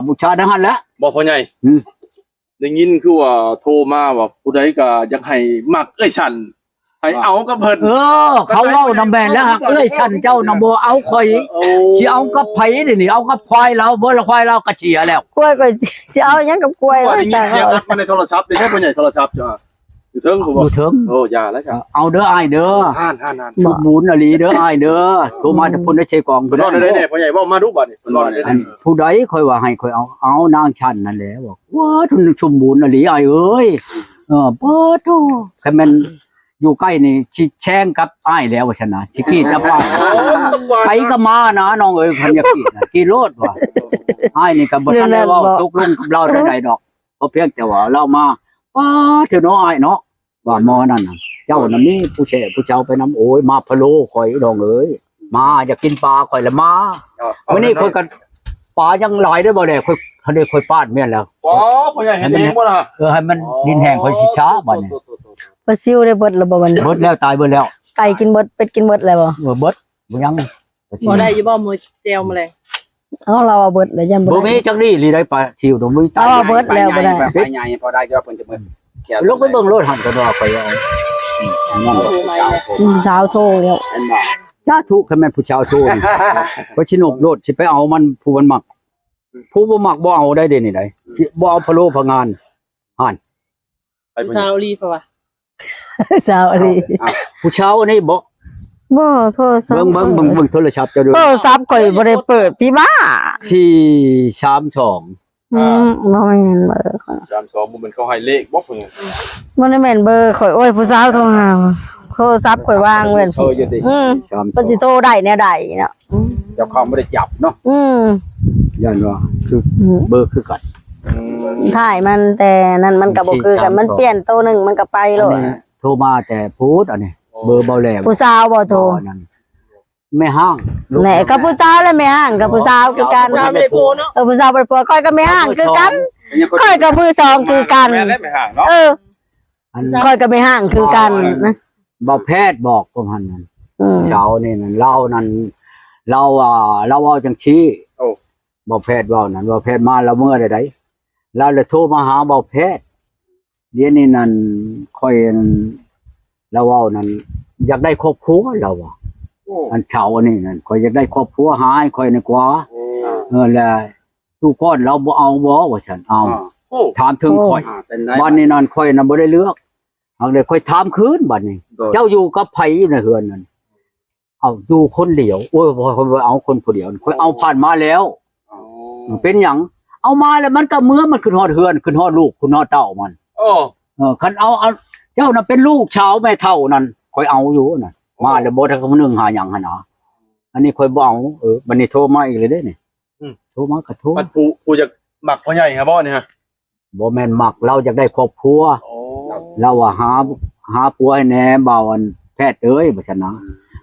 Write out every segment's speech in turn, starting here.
ບູຊານັ້ນຫັ້ນແຫຼະ ບໍ່ພໍ່ໃຫຍ່? ອືມ ໄດ້ຍິນຄືວ່າໂທມາວ່າຜູ້ໃດກໍຢາກໃຫ້ມັກເອື້ອຍສັນ ໃຫ້ເອົາກັບເພິ່ນ. ເອີ ເຂົາເວົ້ານຳແມ່ນແລ້ວ ຫາກເອື້ອຍສັນເຈົ້ານະບໍ່ເອົາຂ້ອຍ ໂອ້ ຊິເອົາກັບໃຜດຽວນີ້? ເອົາກັບຄວາຍລາວບໍ່ລະ? ຄວາຍລາວກໍເສຍແລ້ວ ຄວາຍຂ້ອຍຊິ ຊິເອົາຫຍັງກັບຄວາຍ? ວ່າໄດ້ຍິນສຽງອັດມາໃນໂທລະສັບເດ້ ພໍ່ໃຫຍ່ ໂທລະສັບເຈົ້າ ຢູ່ເທິງພຸ້ນບໍ່? ຢູ່ເທິງ. ໂອ້ ຢ່າແລ້ວຈ້ະ ເອົາເດີອ້າຍເດີ ຫ້ານໆໆ ສົມບູນອີ່ຫຼີເດີອ້າຍເດີ. ໂທມາແຕ່ພຸ້ນໄດ້ເຊກອງ ເພິ່ນວ່າແນວໃດແດ່ພໍ່ໃຫຍ່? ເວົ້າມາດຸບາດນີ້ ເພິ່ນວ່າແນວໃດ? ອັນຜູ້ໃດຂ້ອຍວ່າໃຫ້ຂ້ອຍເອົາ ເອົານາງຊັ້ນນັ້ນແຫຼະ ບອກ ວ້າ ສົມບູນອີ່ຫຼີອ້າຍເອີຍ. ເອີ ປາໂທ້ ຄັນແມ່ນຢູ່ໃກ້ນີ້ຊິແຊງກັບອ້າຍແລ້ວ ວ່າຊັ້ນນະ ຊິກີດກັບອ້າຍ. ໂອ້ ໄປກັບມານະນ້ອງເອີຍ ຄັນຢາກກີດນະ ກີດໂລດວ່າ. ອ້າຍນີ້ກໍບໍ່ທັນໄດ້ເວົ້າຕົກລົງກັບລາວເທົ່າໃດດອກ ພໍພຽງແຕ່ວ່າລາວມາ ປ້າ ເທື່ອເນາະອ້າຍເນາະ ວ່າໝໍນັ້ນນະ ເຈົ້ານະມີຜູ້ແຊຜູ້ເຊົາໄປນຳ. ໂອ້ຍ ມາພະໂລຂ້ອຍນ້ອງເອີຍ ມາຢາກກິນປາຂ້ອຍລະມາ. ມື້ນີ້ຂ້ອຍກໍ ປາຍັງຫຼາຍເດີບໍ່ແລະ ຂ້ອຍ ຄັນໄດ້ຂ້ອຍປາດແມ່ນແລ້ວ. ອໍ ພໍ່ໃຫຍ່ເຮັດເອງບໍ່ລະ? ເອີ ໃຫ້ມັນດິນແຫ້ງຂ້ອຍຊິຊ້າບາດນີ້. ປາຊິວໄດ້ເບິດແລ້ວບໍ່ບັດນີ້? ເບິດແລ້ວ ຕາຍເບິດແລ້ວ. ໄກ່ກິນເບິດ ເປັດກິນເບິດແລ້ວບໍ່? ເອີ ເບິດ ບໍ່ຍັງ. ບໍ່ໄດ້ຢູ່ບໍ່ ມື້ແຈ່ວມື້ແລງ? ເອົາ ລາວວ່າເບິດແລ້ວ ຢ້ານບໍ່ໄດ້ ບໍ່ມີຈັກນີ້ລີໄດ້ປາຊິວ ບໍ່ມີ. ລາວວ່າເບິດແລ້ວ ບໍ່ໄດ້ ໄປໃຫຍ່ພໍໄດ້ ເຈົ້າເພິ່ນຈະເບິດ. ລົງໄປເບິ່ງໂລດຫັ້ນ ກໍວ່າຂ້ອຍເອົາ. ອືມ ນັ້ນ ອືມ ຜູ້ສາວໂທແລ້ວ ເຫັນບໍ່? ສາທຸ ຄັນແມ່ນຜູ້ສາວໂທນີ້ ຂ້ອຍຊິນົບໂລດ ຊິໄປເອົາມັນ ຜູ້ມັນມັກ. ຜູ້ບໍ່ມັກບໍ່ເອົາໄດ້ເດນີ້ໃດ ຊິບໍ່ເອົາພະໂລພະງານຫັ້ນ. ຜູ້ສາວອີ່ຫຼີເຂົາວ່າ ສາວອີ່ຫຼີ. ຜູ້ສາວອັນນີ້ບໍ່? ບໍ່ ໂທລະສັບ ເບິ່ງ ເບິ່ງ ເບິ່ງ ເບິ່ງໂທລະສັບເຈົ້າເດີ. ໂທລະສັບຂ້ອຍບໍ່ໄດ້ເປີດ ພີ່ບ້າ. ສີ່ສາມສອງ. ອືມ ບໍ່ແມ່ນເບີຂ້ອຍ ສາມສອງ ບໍ່ແມ່ນເຂົາໃຫ້ເລກບໍ່? ບໍ່ໄດ້ແມ່ນເບີຂ້ອຍ. ໂອ້ຍ ຜູ້ສາວໂທຫາ ໂທລະສັບຂ້ອຍວາງໄວ້. ອືມ ເພິ່ນຊິໂທໄດ້ແນວໃດເນາະ? ອືມ ເຈົ້າຂອງບໍ່ໄດ້ຈັບເນາະ. ອືມ ຢ້ານວ່າຄື ອືມ ເບີຄືກັນ. ອືມ ຖ່າຍມັນແຕ່ນັ້ນມັນກໍບໍ່ຄືກັນ ສີ່ສາມສອງ ມັນປ່ຽນໂຕໜຶ່ງມັນກໍໄປໂລດ. ອັນນີ້ໂທມາແຕ່ພຸ້ນ ອັນນີ້ເບີເບົາແຫຼມ. ຜູ້ສາວບໍ່ໂທ? ອັນນັ້ນ ແມ່ຮ້າງ ແນ່ ກັບຜູ້ສາວແລະແມ່ຮ້າງ ກັບຜູ້ສາວຄືກັນ. ຜູ້ສາວບໍ່ໄດ້ຜົວເນາະ. ເອີ ຜູ້ສາວບໍ່ໄດ້ຜົວ ຂ້ອຍກໍແມ່ຮ້າງຄືກັນ ຂ້ອຍກໍມືສອງຄືກັນ. ແມ່ນແຫຼະແມ່ຮ້າງເນາະ. ເອີ ອັນ ຂ້ອຍກໍແມ່ຮ້າງຄືກັນ. ບ່າວແພດບອກປະມານນັ້ນ. ອືມ ເຊົ້ານີ້ນັ້ນ ລາວນັ້ນ ລາວວ່າ ລາວເວົ້າຈັ່ງຊີ້. ໂອ້ ບ່າວແພດເວົ້ານັ້ນ ບ່າວແພດມາ ລາວເມືອແລ້ວໃດ ລາວລະໂທມາຫາບ່າວແພດ. ດຽວນີ້ນັ້ນ ຂ້ອຍ ລາວເວົ້ານັ້ນ ຢາກໄດ້ຄອບຄົວ ລາວວ່າ. ໂອ້ ອັນເຖົ້າອັນນີ້ນັ້ນ ຂ້ອຍຢາກໄດ້ຄອບຄົວ ຫາໃຫ້ຂ້ອຍໜ່ອຍກວ່າ. ໂອ້ ເອີ ລະ ຕູ້ກ່ອນລາວບໍ່ເອົາບໍ່ ວ່າຊັ້ນ. ເອົາ ອ່າ ໂອ້ ຖາມເຖິງຂ້ອຍ. ອ່າ ເປັນໄດ້ ບາດນີ້ນັ້ນ ຂ້ອຍນະບໍ່ໄດ້ເລືອກ ຫາກໄດ້ ຂ້ອຍຖາມຄືນບາດນີ້. ໂດຍ ເຈົ້າຢູ່ກັບໃຜຢູ່ໃນເຮືອນນັ້ນ? ເອົາ ຢູ່ຄົນດຽວ. ໂອ້ຍ ຂ້ອຍບໍ່ເອົາຄົນຜູ້ດຽວ ຂ້ອຍເອົາຜ່ານມາແລ້ວ. ອໍ ເປັນຫຍັງ? ເອົາມາແລ້ວມັນກໍເມືອ ມັນຂຶ້ນຮອດເຮືອນ ຂຶ້ນຮອດລູກ ຂຶ້ນຮອດເຕົ້າມັນ. ເອີ ເອີ ຄັນເອົາ ເອົາ ເຈົ້ານະເປັນລູກສາວແມ່ເຖົ້ານັ້ນ ຂ້ອຍເອົາຢູ່ນັ້ນ. ອໍ ມາແລ້ວບໍ່ໄດ້ຄຳນຶງຫາຫຍັງຫັ້ນນະ. ອັນນີ້ຂ້ອຍບໍ່ເອົາ. ເອີ ບັດນີ້ໂທມາອີກແລ້ວເດ້ນີ້. ອືມ ໂທມາກໍໂທ ບັດຜູ້ ຜູ້ຢາກມັກພໍ່ໃຫຍ່ຫາບໍ່ນີ້ຫະ? ບໍ່ແມ່ນມັກ ລາວຢາກໄດ້ຄອບຄົວ. ໂອ້ ລາວວ່າ ຫາ ຫາຜົວໃຫ້ແດ່ ບ່າວອັນແພດເອີຍ ວ່າຊັ້ນນະ.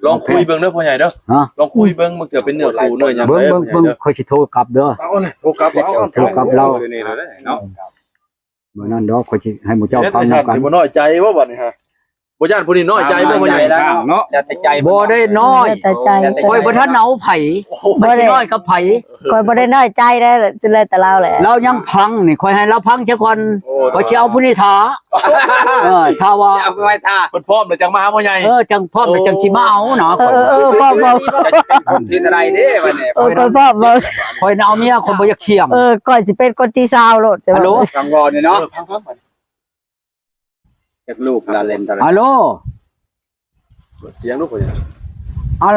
ລອງຄຸຍເບິ່ງເດີພໍ່ໃຫຍ່ເດີ. ຮະ? ລອງຄຸຍເບິ່ງ ບາງເທື່ອເປັນເນື້ອຄູ່ເນື້ອຫຍັງ. ເບິ່ງ ເບິ່ງ ເບິ່ງ ເອີ ເດີ ຂ້ອຍຊິໂທກັບເດີ. ເອົາເລີຍ ໂທກັບ ເອົາ ໂທກັບລາວ ເອີ ເນາະ. ມື້ນັ້ນດອກ ຂ້ອຍຊິໃຫ້ໝູ່ເຈົ້າຟັງນຳກັນ. ບໍ່ນ້ອຍໃຈບໍ່ບັດນີ້ຫະ? ບໍ່ຢ້ານຜູ້ນີ້ນ້ອຍໃຈບໍ່ ພໍ່ໃຫຍ່? ເນາະ ແລ້ວແຕ່ໃຈ ບໍ່ໄດ້ນ້ອຍ ແລ້ວແຕ່ໃຈ. ຂ້ອຍບໍ່ທັນເອົາໃຜ ຂ້ອຍຊິນ້ອຍກັບໃຜ? ຂ້ອຍບໍ່ໄດ້ນ້ອຍໃຈເດ້ ຊິແລ້ວແຕ່ລາວແຫຼະ. ລາວຍັງພັງນີ້ ຂ້ອຍໃຫ້ລາວພັງຊະກ່ອນ ຂ້ອຍຊິເອົາຜູ້ນີ້ຖ້າ. ເອີ ຖ້າວ່າ ຊິເອົາໄວ້ຖ້າ ເພິ່ນພ້ອມແລ້ວຈັ່ງມາຫາພໍ່ໃຫຍ່. ເອີ ຈັ່ງພ້ອມແລ້ວຈັ່ງຊິມາເອົານະ. ເອີ ເອີ ພ້ອມ ພ້ອມ ເຈົ້າຈະເປັນຄົນທີເທົ່າໃດເດ້ບັດນີ້? ເອີ ຂ້ອຍພ້ອມ ຂ້ອຍນະເອົາເມຍ ຂ້ອຍບໍ່ຢາກສ່ຽງ. ເອີ ຂ້ອຍຊິເປັນຄົນທີຊາວໂລດ. ຮັລໂຫຼ ຟັງເວົ້ານີ້ເນາະ. ເອີ ຟັງໆ ຈັກລູກລາເລັນຕະຫຼອດ. ຮັລໂຫຼ ເປີດສຽງລູກ. ອັນ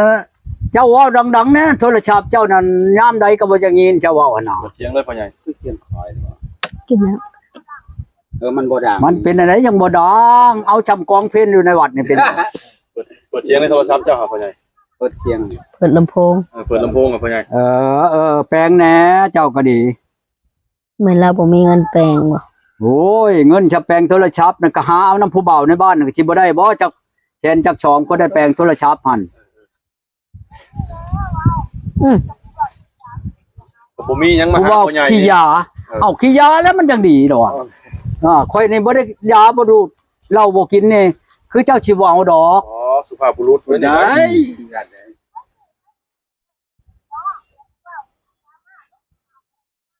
ເຈົ້າເວົ້າດັງໆແດ່ ໂທລະສັບເຈົ້ານັ້ນ ຍາມໃດກໍບໍ່ຢາກຍິນເຈົ້າເວົ້າຫັ້ນນະ. ເປີດສຽງເລີຍພໍ່ໃຫຍ່. ຄືສຽງຄວາຍຫຼືວ່າ ກິນແລ້ວ. ເອີ ມັນບໍ່ດັງ. ມັນເປັນອັນໃດຍັງບໍ່ດັງ? ເອົາຈຳກອງເພນຢູ່ໃນວັດນີ້ເປັນ. ເປີດ ເປີດສຽງໃນໂທລະສັບເຈົ້າຫາພໍ່ໃຫຍ່. ເປີດສຽງ ເປີດລຳໂພງ. ເອີ ເປີດລຳໂພງໃຫ້ພໍ່ໃຫຍ່. ເອີ ເອີ ແປງແດ່ ເຈົ້າກໍດີ. ແມ່ນລາວບໍ່ມີເງິນແປງບໍ່? ໂອ້ຍ ເງິນຈະແປງໂທລະສັບນັ້ນ ກໍຫາເອົານຳຜູ້ບ່າວໃນບ້ານນັ້ນ ກໍຊິບໍ່ໄດ້ບໍ່ ຈັກແສນຈັກສອງ ກໍໄດ້ແປງໂທລະສັບຫັ້ນ. ອື ກໍບໍ່ມີຫຍັງມາຫາພໍ່ໃຫຍ່. ຂີ້ຢາ ເອີ ເອົາຂີ້ຢາແລ້ວມັນຈັ່ງດີດອກ. ເອີ ອ່າ ຂ້ອຍນີ້ບໍ່ໄດ້ຢາບໍ່ດູດ ເຫຼົ້າບໍ່ກິນນີ້ ຄືເຈົ້າຊິບໍ່ເອົາດອກ. ອໍ ສຸພາບບຸລຸດໄດ້.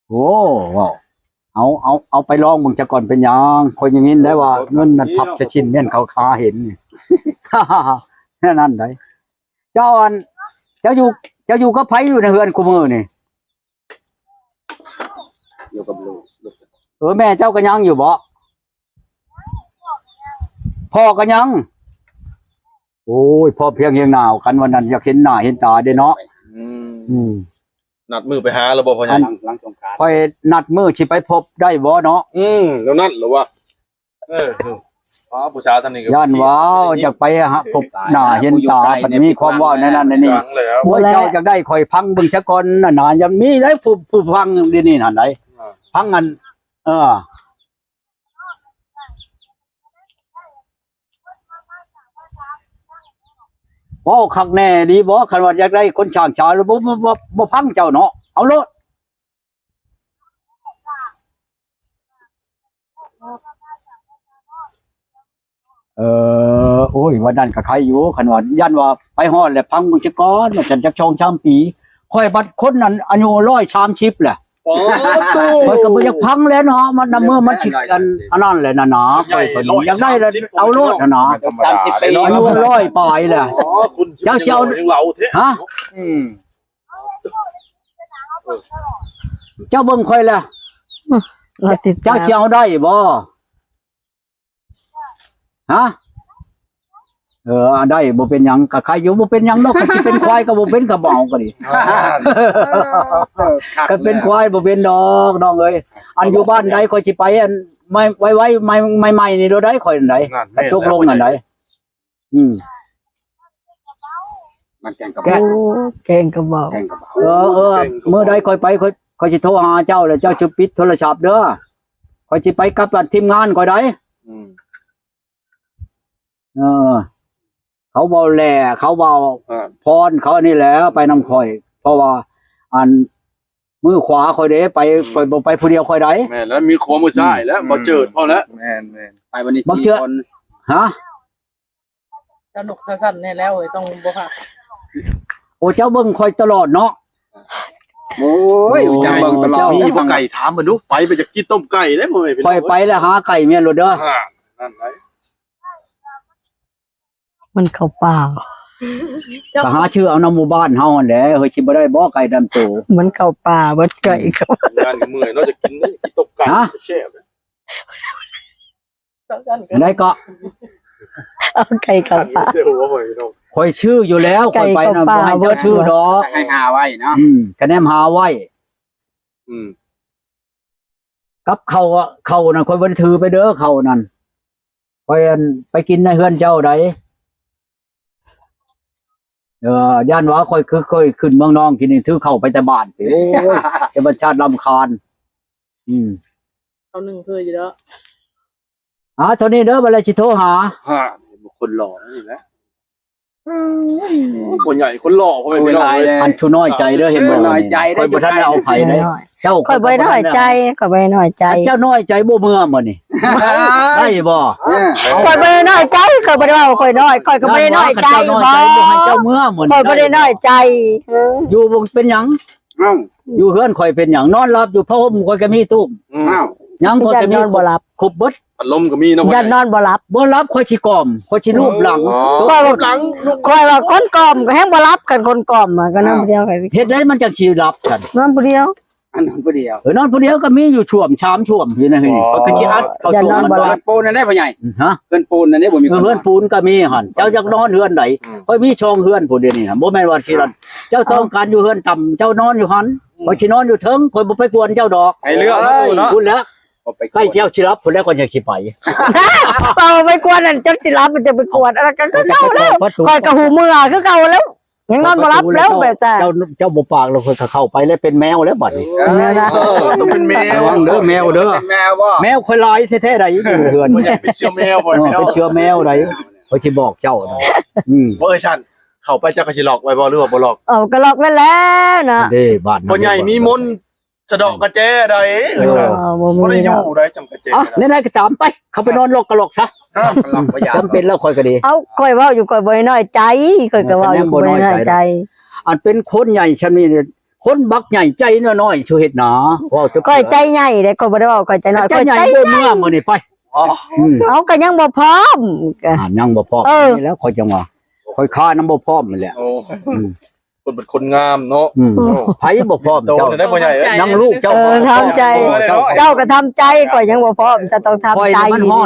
ໂອ້ ເວົ້າ ເອົາ ເອົາ ເອົາໄປລອງເບິ່ງຊະກ່ອນ ເປັນຫຍັງ? ຂ້ອຍຍັງຍິນໄດ້ວ່າເງິນນັ້ນພັບຊະຊິ້ນແມ່ນເຂົາຫາເຫັນນີ້ ແນວນັ້ນໃດ໋. ເຈົ້າ ອັນ ເຈົ້າຢູ່ ເຈົ້າຢູ່ກັບໃຜຢູ່ໃນເຮືອນຄູ່ມື້ນີ້? ຢູ່ກັບລູກ ເອີ ແມ່ເຈົ້າກໍຍັງຢູ່ບໍ? ພໍ່ກໍຍັງ? ໂອ້ຍ ພໍພຽງຮຽງໜ້າກັນ ວັນນັ້ນຢາກເຫັນໜ້າເຫັນຕາເດ້ເນາະ. ອືມ ອືມ ນັດມື້ໄປຫາແລ້ວບໍ່ພໍ່ໃຫຍ່? ອັນ ຫຼັງສົງການ ຂ້ອຍນັດມື້ຊິໄປພົບໄດ້ບໍ່ເນາະ? ອືມ ແນວນັ້ນແຫຼະວ່າ ເອີ ເອີ ອໍ ຜູ້ສາວທາງນີ້ກໍ ຢ້ານວ່າຢາກໄປຫາພົບໜ້າເຫັນຕາ ບັດມີຄວາມເວົ້າແນວນັ້ນແນວນີ້. ໂອ້ຍ ເຈົ້າຢາກໄດ້ຂ້ອຍຟັງເບິ່ງຊະກ່ອນນະນາ ຍັງມີໄດ໋ຜູ້ ຜູ້ຟັງດຽວນີ້ຫັ້ນໃດ໋ ອ່າ ຟັງອັນ ເອີ ເວົ້າຄັກແນ່ດີບໍ່? ຄັນວ່າຢາກໄດ້ຄົນຊ່າງຊາ ບໍ່ ບໍ່ ບໍ່ ບໍ່ຟັງເຈົ້າເນາະ ເອົາໂລດ. ເອີ ໂອ້ຍ ວ່ານັ້ນກໍໄຄຢູ່ ຄັນວ່າ ຢ້ານວ່າໄປຮອດແລ້ວ ຟັງເບິ່ງຊະກ່ອນ ວ່າຊັ້ນ ຈັກສອງສາມປີ. ຂ້ອຍບັດຄົນນັ້ນອາຍຸຮ້ອຍສາມສິບແຫຼະ ອໍ ໂອ້ ຂ້ອຍກໍບໍ່ຢາກຟັງແຫຼະເນາະ ມັນນຳເມື່ອມັນຊິ ອັນ ອັນນັ້ນແຫຼະນະນາ ຂ້ອຍກໍຢາກໄດ້ແລ້ວເອົາໂລດຫັ້ນນະ ສາມສິບປີ ອາຍຸຮ້ອຍປາຍແຫຼະ. ອໍ ເຈົ້າຊິເອົາ ຍັງເລົ່າເທະ ຮະ ອືມ ເຈົ້າເບິ່ງຂ້ອຍແຫຼະ ອືມ ເຈົ້າຊິເອົາໄດ້ບໍ່? ຮະ ເອີ ໄດ້ ບໍ່ເປັນຫຍັງ ກໍໄຄຢູ່ ບໍ່ເປັນຫຍັງດອກ ກໍຊິເປັນຄວາຍກໍບໍ່ເປັນ ກໍບໍ່ເອົາກໍດີ ເອີ ຄັນເປັນຄວາຍບໍ່ເປັນດອກນ້ອງເອີຍ. ອັນຢູ່ບ້ານໃດຂ້ອຍຊິໄປ ອັນ ໄວໆ ໃໝ່ໆ ນີ້ໂລດໃດ ຂ້ອຍອັນໃດ ແມ່ນ ຕົກລົງອັນໃດ. ອືມ ມັນແກງກະເບົາ ແກງ ໂອ້ ແກງກະເບົາ ແກງກະເບົາ ເອີ ເອີ ມື້ໃດຂ້ອຍໄປ ຂ້ອຍ ຂ້ອຍຊິໂທຫາເຈົ້າ ແລ້ວເຈົ້າຊິປິດໂທລະສັບເດີ ຂ້ອຍຊິໄປກັບອັນທີມງານຂ້ອຍໃດ໋. ອືມ ເອີ ເຂົາເວົ້າແຫຼະ ເຂົາເວົ້າ ອ່າ ພອນເຂົານີ້ແຫຼະ ໄປນຳຂ້ອຍ ເພາະວ່າ ອັນ ມືຂວາຂ້ອຍເດ້ ໄປ ອືມ ຂ້ອຍບໍ່ໄປຜູ້ດຽວຂ້ອຍໃດ໋. ແມ່ນແລ້ວ ມີຂວາມືຊ້າຍແລ້ວ ອືມ ບໍ່ເຈີດພໍແລ້ວ ແມ່ນໆ ໄປວັນນີ້ສີ່ຄົນ ຮະ ສະໜຸກສະສັນແນ່ແລ້ວເອີຍ ຕ້ອງບໍ່ພາດ. ໂອ້ ເຈົ້າເບິ່ງຂ້ອຍຕະຫຼອດເນາະ ໂອ້ຍ ເຈົ້າເບິ່ງຕະຫຼອດ ມີບໍ່ໄກ່ ຖາມເບິ່ງດູ ໄປ ໄປຈະກິນຕົ້ມໄກ່ເດ້ ພໍ່ແມ່ພີ່ນ້ອງ ຂ້ອຍໄປແລ້ວຫາໄກ່ເມຍໂລດເດີ ອ່າ ນັ້ນໄດ໋. ມັນເຂົ້າປ່າ ກໍຫາຊື້ເອົານຳໝູ່ບ້ານເຮົາຫັ້ນແຫຼະ ເຮີຍ ຊິບໍ່ໄດ້ບໍ່ໄກ່ດຳໂຕ ມັນເຂົ້າປ່າເບິດໄກ່ເຂົາ ງານເມື່ອຍເນາະ ຈະກິນເດ້ ກິນຕົ້ມໄກ່ ຮະ ແຊບເດ້ ອັນໃດກໍ ເອົາໄກ່ເຂົ້າປ່າ ຂ້ອຍຊື້ຢູ່ແລ້ວ ຂ້ອຍໄປນຳ ບໍ່ໃຫ້ເຈົ້າຊື້ດອກ ໃຫ້ຫາໄວ້ເນາະ ອືມ ກະແນມຫາໄວ້ ອືມ ກັບເຂົ້າ ເຂົ້ານັ້ນຂ້ອຍບໍ່ໄດ້ຖືໄປເດີ ເຂົ້ານັ້ນ ຂ້ອຍ ອັນ ໄປກິນໃນເຮືອນເຈົ້າໃດ ເອີ ຢ້ານວ່າຂ້ອຍຄື ຂ້ອຍຂຶ້ນເມືອງນອງກິນນີ້ ຖືເຂົ້າໄປແຕ່ບ້ານ ໂອ້ຍ ແຕ່ບັນຊາດລຳຄານ ອືມ ເຂົ້າໜຶ່ງເທື່ອຢູ່ເດີ ອ່າ ເທົ່ານີ້ເດີ ບັດແລ້ວຊິໂທຫາ ຮະ ຄົນຫຼໍ່ນີ້ແຫຼະ ອືມ ຄົນໃຫຍ່ ຄົນຫຼໍ່ ຄົນຫຼໍ່ ອັນ ຜູ້ນ້ອຍໃຈເດີ ເຫັນບໍ່ ຂ້ອຍບໍ່ທັນໄດ້ເອົາໃຜເດ້ ເຈົ້າ ຂ້ອຍບໍ່ໄດ້ນ້ອຍໃຈ ຂ້ອຍບໍ່ໄດ້ນ້ອຍໃຈ ເຈົ້ານ້ອຍໃຈບໍ່ເມືອມື້ນີ້ ໄດ້ບໍ່? ຂ້ອຍບໍ່ໄດ້ນ້ອຍໃຈ ຂ້ອຍບໍ່ໄດ້ເວົ້າວ່າຂ້ອຍນ້ອຍ ຂ້ອຍກໍບໍ່ໄດ້ນ້ອຍໃຈ ເຈົ້ານ້ອຍໃຈບໍ່ໃຫ້ເຈົ້າເມືອມື້ນີ້ ຂ້ອຍບໍ່ໄດ້ນ້ອຍໃຈ ເອີ ຢູ່ບໍ່ເປັນຫຍັງ ເອົ້າ ຢູ່ເຮືອນຂ້ອຍເປັນຫຍັງ ນອນຫຼັບຢູ່ ຜ້າຫົ່ມຂ້ອຍກໍມີ ຕຸ້ມ ອືມ ຫຍັງຂ້ອຍກໍມີ ຢ້ານນອນບໍ່ຫຼັບ ຄົບເບິດ ພັດລົມກໍມີເນາະ ຢ້ານນອນບໍ່ຫຼັບ ບໍ່ຫຼັບ ຂ້ອຍຊິກອມ ຂ້ອຍຊິລູບຫຼັງ ອໍ ລູບຫຼັງ ຂ້ອຍວ່າຄົນກອມກໍແຮງບໍ່ຫຼັບ ຄັນຄົນກອມກໍນອນຜູ້ດຽວ ເຮັດໃດມັນຈັ່ງຊິຫຼັບຊັ້ນ ນອນຜູ້ດຽວ ອັນນອນຜູ້ດຽວ ເອີ ນອນຜູ້ດຽວກໍມີຢູ່ຊ່ວມ ສາມຊ່ວມຢູ່ໃນນີ້ ຂ້ອຍກໍຊິອັດເຂົ້າຊ່ວມ ນອນບໍ່ຫຼັບ ເຮືອນປູນນັ້ນໄດ໋ ບໍ່ໃຫຍ່ ຮະ ເຮືອນປູນນັ້ນໄດ໋ ບໍ່ມີ ເອີ ເຮືອນປູນກໍມີຫັ້ນ ເຈົ້າຢາກນອນເຮືອນໃດ ຂ້ອຍມີສອງເຮືອນພຸ້ນ ດຽວນີ້ຫັ້ນ ບໍ່ແມ່ນວ່າຊິ ເຈົ້າຕ້ອງການຢູ່ເຮືອນຕ່ຳ ເຈົ້ານອນຢູ່ຫັ້ນ ຂ້ອຍຊິນອນຢູ່ເທິງ ຂ້ອຍບໍ່ໄປກວນເຈົ້າດອກ ໃຫ້ເລືອກເນາະ ພຸ້ນແຫຼະ ໃກ້ເຈົ້າຊິຫຼັບພຸ້ນແຫຼະ ຂ້ອຍຍັງຊິໄປ ເອົາໄປກວນນັ້ນ ເຈົ້າຊິຫຼັບ ມັນຈະໄປກວນ ອັນນັ້ນກໍຄືເກົ່າແລ້ວ ຂ້ອຍກໍຫູເມືອຄືເກົ່າແລ້ວ ຍັງນອນບໍ່ຫຼັບແລ້ວ ແບບ ເຈົ້າ ເຈົ້າບໍ່ປາກແລ້ວ ຂ້ອຍກໍເຂົ້າໄປແລ້ວ ເປັນແມວແລ້ວບັດນີ້ ເອີ ຕ້ອງເປັນແມວ ລະວັງເດີ ແມວເດີ ເປັນແມວບໍ່ ແມວຂ້ອຍຫຼາຍແທ້ໆໃດ໋ ຢູ່ເຮືອນ ເປັນເຊື້ອແມວ ເອີ ເປັນເຊື້ອແມວໃດ໋ ຂ້ອຍຊິບອກເຈົ້ານະ ອືມ ບໍ່ເອີ ຊັ້ນ ເຂົ້າໄປເຈົ້າກໍຊິລັອກໄວ້ບໍ່ ຫຼືວ່າບໍ່ລັອກ ເອີ ກໍລັອກໄວ້ແລ້ວເນາະ ເດ້ ບ້ານ ພໍ່ໃຫຍ່ມີມົນ ສະເດາະກະແຈໃດ໋ ເອີ ບໍ່ມີ ບໍ່ໄດ້ຢູ່ໃດ໋ ຈຳກະແຈ ອ່ະ ແນວໃດກໍຕາມໄປ ເຂົ້າໄປນອນລັອກກະລັອກຊະ ອ່າ ລັອກບໍ່ຢາກ ຈຳເປັນແລ້ວ ຂ້ອຍກໍດີ ເອົ້າ ຂ້ອຍເວົ້າຢູ່ ຂ້ອຍບໍ່ໄດ້ນ້ອຍໃຈ ຂ້ອຍກໍເວົ້າຢູ່ ຂ້ອຍບໍ່ໄດ້ນ້ອຍໃຈ ອັນເປັນຄົນໃຫຍ່ຊ່ຳນີ້ ຄ ຄົນບັກໃຫຍ່ໃຈນ້ອຍໆ ຊູເຮັດໜາ ເວົ້າຈັກ ຂ້ອຍໃຈໃຫຍ່ເດ້ ຂ້ອຍບໍ່ໄດ້ເວົ້າຂ້ອຍໃຈນ້ອຍ ໃຈໃຫຍ່ ຂ້ອຍໃຈໃຫຍ່ ບໍ່ເມືອ ມື້ນີ້ໄປ ອືມ ເຮົາກໍຍັງບໍ່ພ້ອມ ອ່າ ຍັງບໍ່ພ້ອມ ເອີ ນີ້ແຫຼະຂ້ອຍຈັ່ງວ່າ ຂ້ອຍຄານຳບໍ່ພ້ອມນີ້ແຫຼະ ໂອ້ ອືມ ຄົນເປັນຄົນງາມເນາະ ອືມ ໂອ້ ໃຜບໍ່ພ້ອມ ໂຕ ເຈົ້າ ໄດ້ບໍ່ໃຫຍ່ເອີຍ ຍັງລູກເຈົ້າ ເອີ ທຳໃຈ ເຈົ້າ ເຈົ້າກໍທຳໃຈ ຂ້ອຍຍັງບໍ່ພ້ອມ ເຈົ້າຕ້ອງທຳໃຈ ຂ້ອຍມັນຮອດ